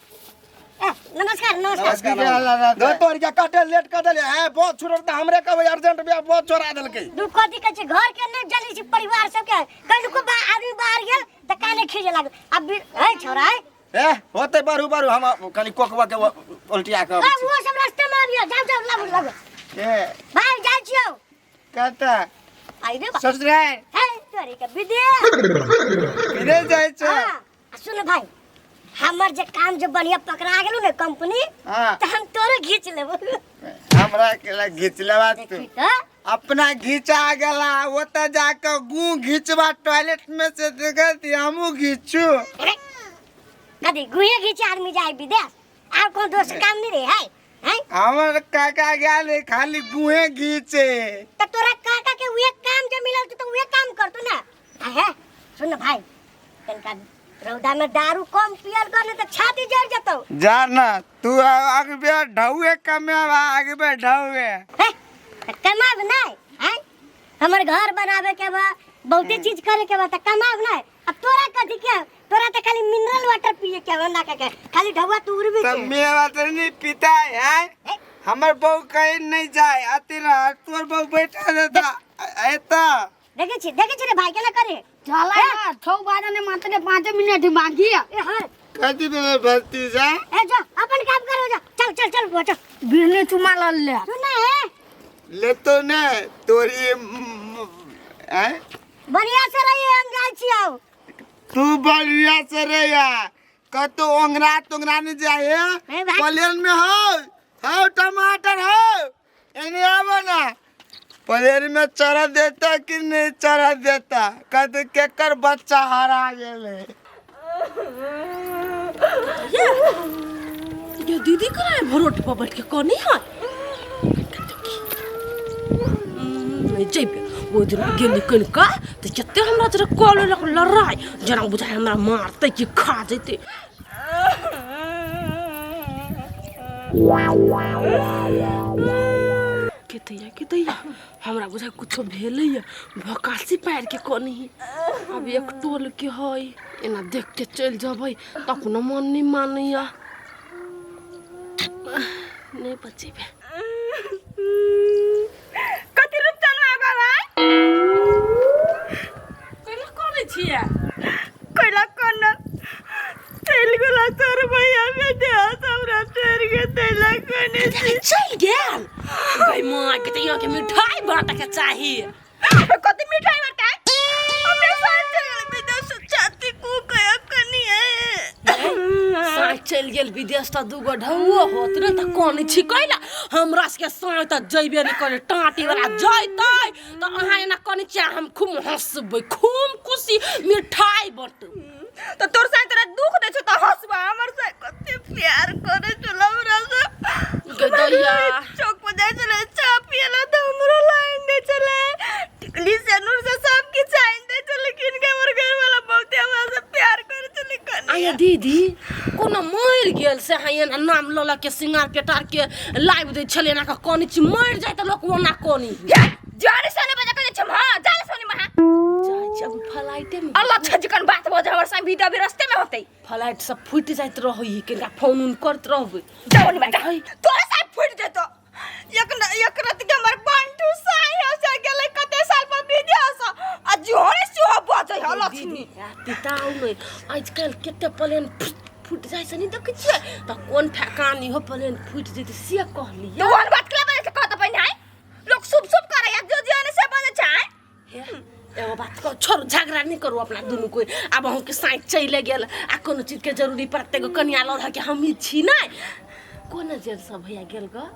नमस्कार नमस्कार। दो तोरी के कटे लेट कर देलियै है, बहुत छोड़ त हमरे कहबै अर्जेंट बियाह बहुत छोड़ा देलकै। दू कथी कहै छै घर के नहीं जली छै परिवार सबके कनको आदमी बाहर गेल त काने खीजे लागल। अब है छोरा है ए होतै बरू बरू हम कनि कोकबा के उल्टिया के अबै छी। ओ सब रास्ते में आबियो, जाओ जाओ लागू लागू। के भाई जाइ छियौ कतऽ? आई रे ससुराल है तोरी के विदेश विदेश जाइ छै। हां सुन भाई हमर जे काम जे बढ़िया पकड़ा गेलौ ने कंपनी त हम तोरे घीच लेबो। हमरा केला घीच लेबा तू? अपना घीचा गेला ओतऽ जाके गू घीचबा टॉयलेट में से देखत हमहूँ घीचू। कथी गुए घीचे आदमी जाए विदेश? आर कोन दोसर काम नहीं रे है? हैं? हमर काका गेल खाली गुहे घीचे। त तोरा काका के उहे काम जे मिलल त उहे काम करतू ना। है सुन भाई तनका रौदा में दारू कम पियल कर नहीं त छाती जर जतौ। जा ना तू आगे ढौए कमाबा आगे ढौए। हैं त कमाब नहीं हैं? हमर घर बनावे के बा बहुते चीज करे के बा त कमाब नहीं। अब तोरा कथी के? तोरा त खाली मिनरल वाटर पिए के बा ना के खाली ढौआ तू उड़बी त के। मेरा त नहीं पीता है। हमर बहू कहीं नहीं जाए अति रह तोर बहू बैठा देता एता। देखे छी रे भाई केना करे? चला ना छौ बाजे ने मात्र 5 मिनट ही बाकी है। ए हाँ कथी भेलै भतीजा? ए जा अपन काम करो जा, चल चल चल बच्चा। बिरनी चुमा लल ले। सुन ना है लेतो ने तोरी हैं बढ़िया से रहिए, हम जाइ छी आओ। तू बढ़िया से रहिया, कतो ओंगरा तोंगरा नहीं जाए। नहीं भाई। प्लेन में हो हो टमाटर हो, एने आबो ना। प्लेन में चढ़ा देता कि नहीं चढ़ा देता? कहते केकर बच्चा हरा गेलै। ये दीदी करा भरोट पर बैठ के कनी है नहीं जेबे। ओहि दिन गेली कनिका तऽ जते हमरा जरा कऽ लेलक लड़ाइ, जेना बुझाइ हमरा मारतै कि खा जेतै। के दैया के दैया हमरा बुझाइ कुछो भेलैया, भकासी पारि के कनी। आब एक टोल के है, एना देख के चलि जेबै तऽ अपनो मन नहि मानैया, नहि बचेबै। कथी रूपचन बाबा कैला करै छियै? कैला कोन चलि गेला तोर भैया विदेश, हमरा छोड़ि के तैला कोने चलि गेल? गई माँ के तऽ यहाँ के मिठाई बाँटऽ के चाही। कथी मिठाई बाँटाय? हमरा साथ चलि गेल विदेश, छाती कूकया कनी है। साँझ चलि गेल विदेश तऽ दूगो ढौओ होत ने तऽ कनै छी कैला? हमरा सबके साँझ तऽ जैबे नहि करै, टाँटी वाला जैतै तऽ अहाँ एना कनै छियै, हम खूब हँसबै, खूब खुशी मिठाई बँटबै। तऽ तोर साँझ तोरा दुख दै छौ तऽ हँसबा, हमर साँझ कते प्यार करै छल हमरा से। गे दैया। चौक पर जाइ छलै चाह पियला तऽ हमरो लाइन दै छलै, टिकली सेनुर से सब किछु आनि दै छलै किन के। हमर घरवाला बहुते हमरा से प्यार करै छलै कनी। आया दीदी कोनो मरि गेल से अहाँ एना नाम लऽ लऽ के सिंगार पेटार के लाबि दै छलै, एना कऽ कनै छी? मरि जाइ तऽ लोक ओना कनी। जाने सोने बजा के छम। हां जाने सोने महा जाइ छी अब फ्लाइटे में। अल्लाह छजकन बात बजे, हमर संग भी अभी रास्ते में होतै। फ्लाइट सब फूटि जाइत रहै, कनिका फोन उन करैत रहबै। जाओ नी बेटा, तोरा साथ फूट जेतो। एक न एक रात के हमर बंटू साई हो से गेलै कते साल पर विदेश, आ जोरे से बजै है लक्ष्मी। पिताउ नहि, आजकल कते प्लेन फूटि जाइ छै नहि देखै छियै? तऽ कोन ठेकानी हो प्लेन फूटि जेतै से कहलियै। तू ओहन बात केला बजै छै? कहत पहिने है लोग शुभ शुभ करे या जो जाने से बजै छै। हे एगो बात कह, छोड़ू झगड़ा नहि करू अपना दुनू कोइ। आब अहूँके साँझ चलि गेल आ कोनो चीजके जरूरी पड़तै एगो कनिया लऽ के हमही छी नहि। कोन जेल सब भैया गेल ग?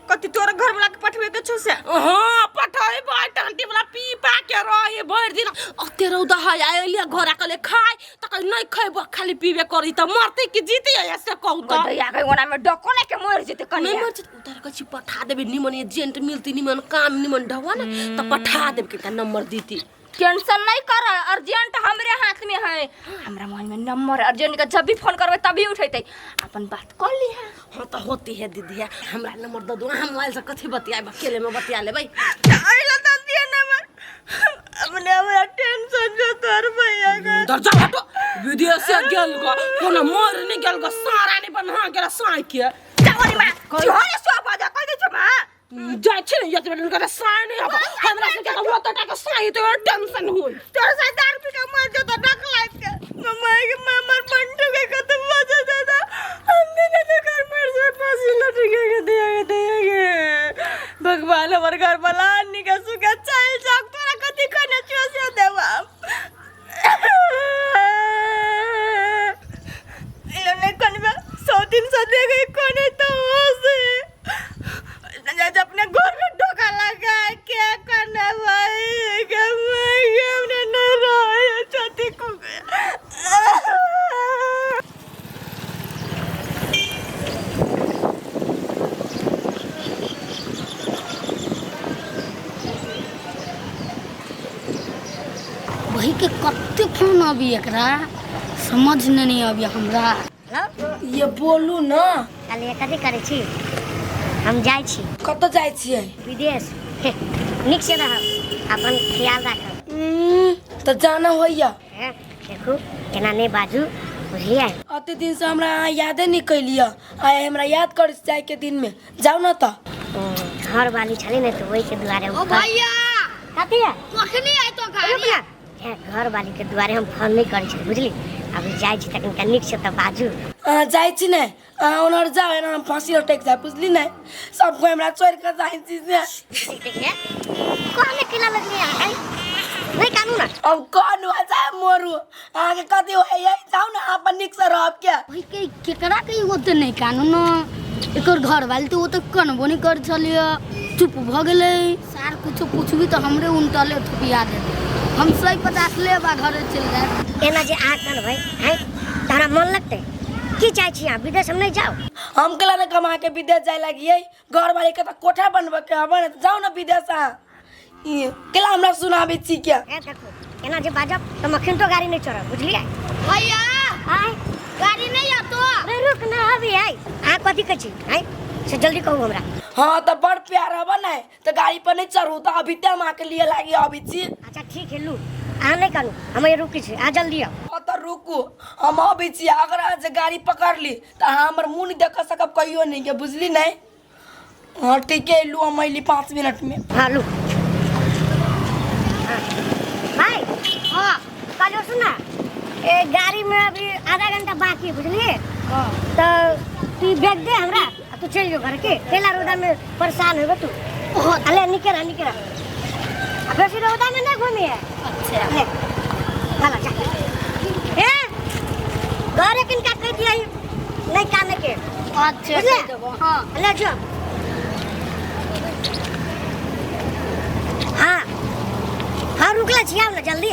कथी तोरा घर वाला के पठबे के छौ से? हाँ पठेबै, टांटी वाला पी पा के रहे भरि दिन। अते रौदा है, आयल घर आ कहले खाय तऽ कहै नहि खैबो, खाली पीबे करी तऽ मरतै कि जीतै है से कहू तऽ? दैया के ओना में डको नहि के मर जेतै कनिया। नहि मर जेतै, उतार कहै छी पठा देबै, निमन एजेंट मिलतै, निमन काम निमन ढौआ ने तऽ पठा देबै, कनिका नंबर दीती। टेंशन नहीं कर, अर्जेंट हमरे हाथ में है। हमरा मोबाइल में नंबर अर्जेंट के जब भी फोन करबे तभी उठेते, अपन बात कर ली है। हाँ तो होती है दीदी, है हमरा नंबर दऽ दू, हम मोबाइल से कथी बतियाब, अकेले में बतिया लेबै। अइला तो दिए नंबर, अपने हमरा टेंशन जो तोर भैया का। दर्जा हटो, विदेश से गेल ग कोनो मर नहीं गेल ग, सारा नहीं बन्हा गेल साई के। जाओ नी मां, जोरे सो बजा कह दे छो मां। जाइ छी ने यत बेटन के साई नहीं आब हमरा से के ओत टाका साई तो टेंशन होई। तोर साई दारू पी के मर जो तो डक लाइफ के मम्मा के मामा बंटू के कत बजा दादा, हम भी ना घर मर जाए फांसी लटके के दिया के दिया के भगवान हमर घर वाला निका सुका चल जा। तोरा कथि खाने छो से देवा इन्होंने कनवा 100 300 दे गई कोने तो से जब अपने घर में धोखा लगा क्या करना भाई के मैं हमने नहीं रहा छाती को। वही के कते फोन अभी एकरा समझ नहीं अभी हमरा। हेलो ये बोलू ना। कहलियै कथी करै छी? हम जाइ छी। कतऽ जाइ छियै? विदेश। हे, नीक से रहब, अपन ख्याल राखब। तऽ जाना होइया। हैं, देखू एना नहि बाजू, बुझलियै? अते दिन से हमरा अहाँ यादे नहीं कैलियै, आइ हमरा याद कर जाय के दिन में जाउ ना तऽ। घर वाली छलै ने तऽ ओहिके दुआरे। ओ भैया कथी है? कखनी आय तो गाड़ी? रुक ना, घर वाली के दुआरे हम फोन नहीं करै छी बुझली। अभी जाइ छी तखन कनिक नीक से तऽ बाजू। अहाँ जाइ छी ने, अहाँ ओनहर जाउ, एना हम फांसी लटकि जायब बुझली ने। सब कोइ हमरा छोड़ि कऽ जाइ छी से। देखिए कहने केला लगली अहाँ नहीं कानू ना। अब कौन हुआ चाहे मरू, अहाँके कथी होइए, जाउ ने अहाँ अपन नीकसँ रहब के। ओहि के केकरा के ओते नहीं कानू न, एकर घर वाली तो ओते कनबो नहीं कर छलिए, चुप भ गेलै। सार कुछो पूछबी तो हमरे उनटले थुपिया देते। हम 150 लेब आ घरे चलि जायब। एना जे अहाँ कनबै हैं तहरा मन लगतै? की चाहै छी अहाँ विदेश हम नहीं जाउ? हम केला ने कमा के विदेश जाय लागियै, घर वाली के तऽ कोठा बनबऽ के हबे ने, जाउ ने विदेश अहाँ। ई केला हमरा सुनाबै छी के? ए देखो एना जे बाजब तऽ मखन तो गाड़ी नहीं चढ़ब बुझलियै। भैया आय गाड़ी नहीं आतो। अरे रुक ना अभी आय। अहाँ कथी कहै छी आय से जल्दी कहू हमरा। हाँ तऽ बड़ प्यार हबे ने तऽ गाड़ी पर नहीं चढ़ू, तऽ अभी ते हम अहाँके लिए लागी अबै छी। अच्छा ठीक है लू, अहाँ नहीं कानू, हम ये रुकी छी, अहाँ जल्दी आउ। हाँ तऽ रुकू हम अबै छी, अगर अहाँ जे गाड़ी पकड़ ली तऽ अहाँ हमर मुँह नहीं देख सकब कहियो नहीं के बुझली नहीं। हाँ ठीक है लू, हम अयली 5 मिनट में। हाँ लू। हाँ। भाई हाँ कहलियो सुन ना, ए गाड़ी में अभी आधा घंटा बाकी है बुझलिए। हाँ तो तू बैग दे हमरा आ तू चल जो घर के, पहला रोदा में परेशान होबे तू। अले निके रह, निके रह, आ बेसी रोदा में नहीं घूमी है। अच्छा ले चला जा। ए घरे किनका कह दिया नहीं काने के। अच्छा बुझले? कहि देबो। हाँ ले जो। हाँ हाँ रुकला छी, आउ ना जल्दी।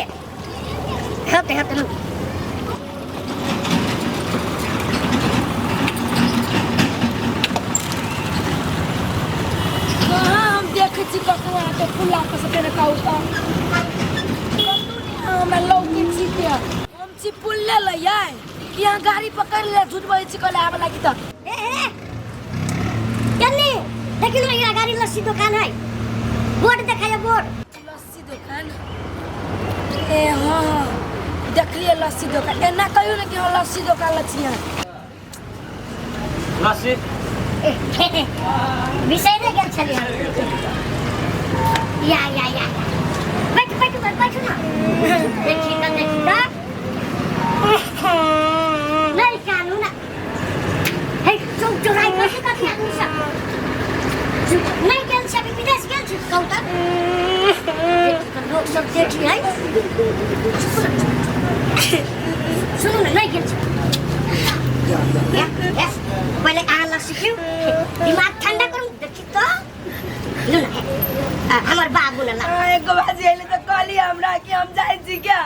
हेते हेते लू। कहाँ हम देखै छी कखनो अहाँके पुल्ला पर से केने कहू तऽ कतौ नहि अहाँ हमरा लौकै छी के। हम छी पुल्ले लैयै कि अहाँ गाड़ी पकड़ि ले झूठ बजै छी कहले आबऽ लागी तऽ। ए ए जल्दी देखिन ना यहाँ गाड़ी लस्सी दुकान है, बोर्ड देखाइए बोर्ड। लस्सी दुकान? ए हाँ हाँ देखलियै लस्सी दुकान। एना कहियौ ने कि हाँ लस्सी दुकान लग छी अहाँ। लस्सी बिसरि गेल छलियै हम। या या या बैठ बैठ बैठ बैठ ना। देखी तऽ देखी तऽ नहीं कानू ना। हे चौक चौराई कथी कथी आदमी सब नहीं गेल छी अभी विदेश गेल छी कहू तऽ। लोक सब देखी है। सुनू ना नहीं गेल छी। पहले अहाँ लस्सी पीउ, दिमाग ठंडा करू। देखी तो लू ना हमर बाबू ना ला। एको बाजी अयलै तऽ कहली हमरा कि हम जाइ छी के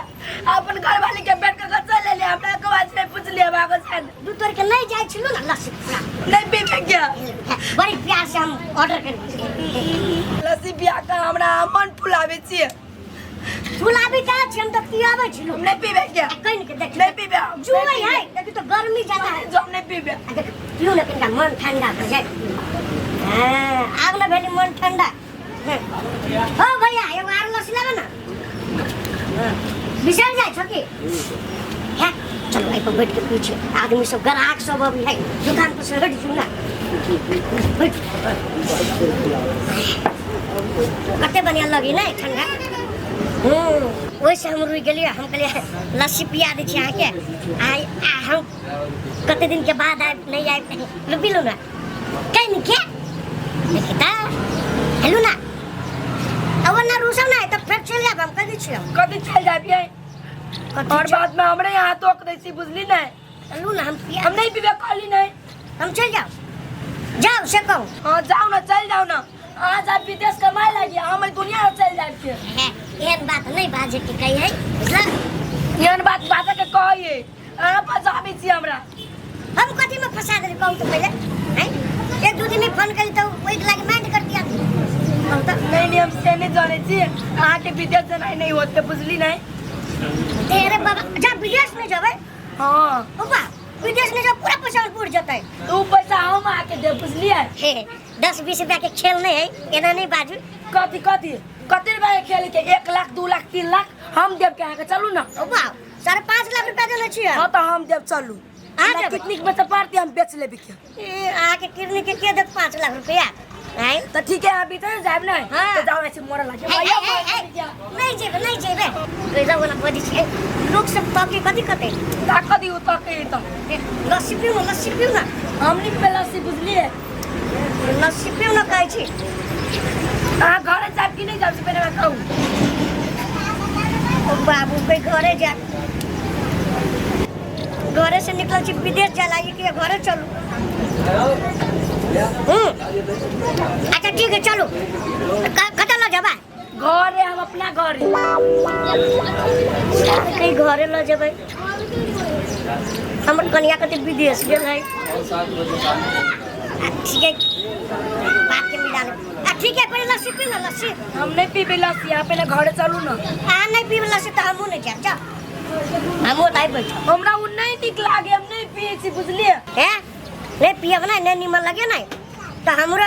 अपन घरवाली के बैठ के चलि एलियै, हमरा एको बाजी नहि पुछलियै बाबू छनि। दू तोड़ के नहीं जाइ छी लू ना लस्सी पूरा। नहीं पीबै के? बड़ी प्यार से हम ऑर्डर कर लस्सी पिया के हमरा मन फुलाबै छियै। फुलाबै कहाँ छी, हम तऽ पियाबै छी। हम नहीं पीबै के? कनि के देख नहीं पीबै हम। जुए है देखी तो गर्मी ज्यादा है। जो हम नहीं पीबै। देख पियू ना कनिका मन ठंडा भऽ जाए। हाँ आब ना भेली मन ठंडा। हो भैया एगो आर लस्सी लाबे ना, बिसरि जाइ छौ की? है चलो एहि पर बैठ के पीछे आदमी सब ग्राहक सब अभी है दुकान पर से हटि जू ना। बैठ कते बढ़िया लगी ने ठंडा। ओहिसँ हम रुकि गेलियै, हम कहलियै लस्सी पिया दै छी अहाँके। आइ हम कते दिन के बाद आयब नहीं आयब, लू पी लू ना कहीं के देखी तऽ हेलू ना। अब ना रुसब ना तऽ फेर चलि जायब हम, कहि दै छियै। कथी चलि जायब यै? और बाद में हमरे यहाँ तोक दै छी बुझली नहीं। चलू ना हम पिया। हम नहीं पीबे कहली नहीं। हम चलि जाउ, जाउ से कहू। हाँ जाउ ना, चलि जाउ ना। अहाँ जाब विदेश कमाए लागी, हम एहि दुनिया से चलि जायब के। एहन बात नहीं बाजे के कही है बुझल? एहन बात बाजे के कहिए, अहाँ फंसाबै छी हमरा। हम कथी में फंसा देली कहू तो पहले? हैं एक दू दिन नहीं फोन करी तो ओहि लागी माइंड कर दिया कहू तो। नहीं नहीं हम से नहीं जानै छी, अहाँ के विदेश जेनाइ नहीं होते बुझली नहीं। तेरे बाबा जा विदेश नहीं जेबै? हाँ बाबा विदेश नहीं जाब पूरा पैसा उड़ जेतै। तो उ पैसा हम अहाँके देब बुझलियै? हे 10-20 रुपया के खेल नहीं है, एना नहीं बाजू। कथी कथी कते रुपया के खेल के? 1 लाख 2 लाख 3 लाख हम देब के अहाँके, चलू ना। ओ बाप 5.5 लाख रुपया देने छियै। हाँ तऽ हम देब चलू। अहाँ देबै? किडनी के बेचऽ पड़तै, हम बेच लेबै के। ए, अहाँके किडनी के के देत 5 लाख रुपया? आँय? तऽ ठीक है अहाँ भीतर जायब ने हाँ। तऽ जाउ ऐसे मरऽ लागे हे, हे, हे, हे, नहीं जेबे नहीं जेबे कैसा वाला बजै छै लोक सब तके कथी कते ताक दियौ ताके तऽ हे, लस्सी पीउ ने लस्सी पीउ ने हम नहीं पीबै लस्सी बुझलियै लस्सी पीउ ने कहै छी अहाँ घरे जायब कि नहीं जायब से पहिले हमरा कहू ओ बाबू के घरे जा घरे से निकल छी विदेश जाय लागी कि घरे चलू। अच्छा ठीक है चलू। कतऽ लऽ जेबै? घरे, हम अपना घरे। कहीं घरे लऽ जेबै? हमर कनिया कते विदेश गेल है। ठीक है बात के मिला लेब। आ ठीक है पहिले लस्सी पी ना लस्सी। हम नहीं पीबै लस्सी, अहाँ पहिले घरे चलू ना। अहाँ नहीं पीबै लस्सी तऽ हमहूँ नहीं जायब, जाओ हमहूँ तऽ आबि बैठब। हमरा उ नहीं नीक लागे, हम नहीं पियै छी बुझलियै। हे नहीं पियब नहीं, नहीं नीमन लगे नहीं तऽ हमरो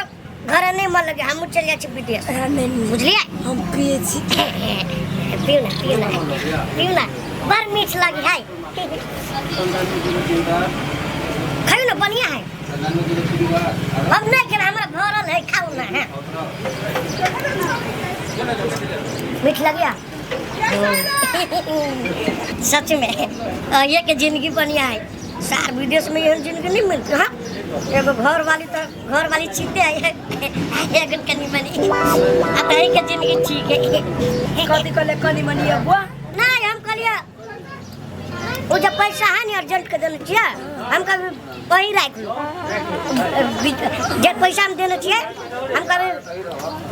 घरे नहीं मन लगे, हमहूँ चलि जाइ छी विदेश। नहीं बुझलियै? हम पियै छी। पीउ ना पीउ ना पीउ ना, बड़ मीठ लगी है। खाइयो ना बढ़िया है। हम नहीं खेबै, हमरा भरल है, खाउ ना। है मीठ लगिया सच में। ये के जिंदगी बढ़िया है सार, विदेश में एहन जिंदगी नहीं मिलती। हाँ एगो घर वाली तो घर वाली चिंते है एगो कनी मनी, आ तही के जिंदगी ठीक है। कथी कहले कनी मनी बुआ? नहीं हम कहलिए वो जब पैसा है नहीं अर्जेंट के देने छियै, हम कभी वही राख लो। जे पैसा हम देने छियै हम कभी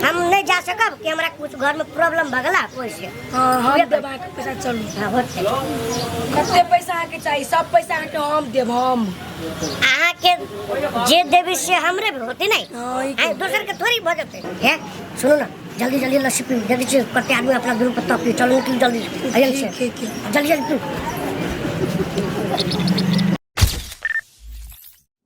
हम नहीं जा सकब कि हमरा कुछ घर में प्रॉब्लम भऽ गेला ओइसे। हाँ हम देब अहाँके पैसा, चलू। हाँ होतै। कते पैसा अहाँके चाही? सब पैसा अहाँके हम देब। हम अहाँके जे देबी से हमरे होतै नहीं, हाँ, दोसर के थोड़ी भऽ जेतै। हे सुनू ना जल्दी जल्दी लस्सी पी, जल्दी से कते आदमी अपना ग्रुप पर तक चलू निकलू जल्दी अयन से, जल्दी जल्दी पी।